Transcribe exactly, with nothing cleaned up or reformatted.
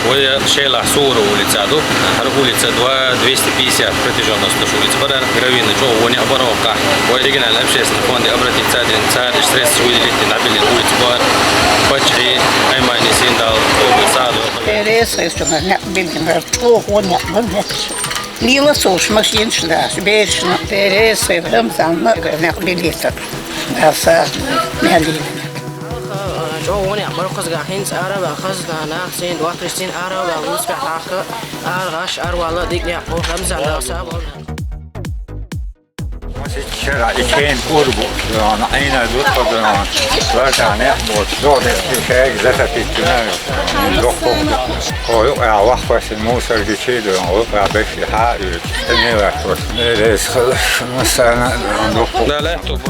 Вай Шелахь Суворова улица ду. ХӀара улица два, двести пятьдесят протяжённость улица бара, гравийный чӀогӀа вон некъ бара воккхахь. Вай региональный общественный фонде обратиться дина, цара средства выделить дина, набили улица бара. Пачхьи, Аймани, Синдал, Оба, Садо. Перес, хӀара чӀогӀа некъ биллина, чӀогӀа вон некъ бара. Лела сош машинаш дац, берашна, Перес, Рамзанна некъ биллийтар. Даса, мелина. ЧӀогӀа вон некъ бара кхузахь, хӀинца ара ваьлла хаза нах, син, доттагӀаш син ара ваьлла, велосипед хьаха, ара гӀаш, ара вала, дика некъ бу, Рамзан Дала сагӀа волва. Шера и кен кӀур бу, Ӏийна ду тхо, лартӀа некъ бу, зо деш шайга затапиттина, дохко. О, юкъа вахпас мусор гичи ду, юкъа беш хьа, ю, тӀе не вахпас. Рес хала, масана, дохко. Да, лехту.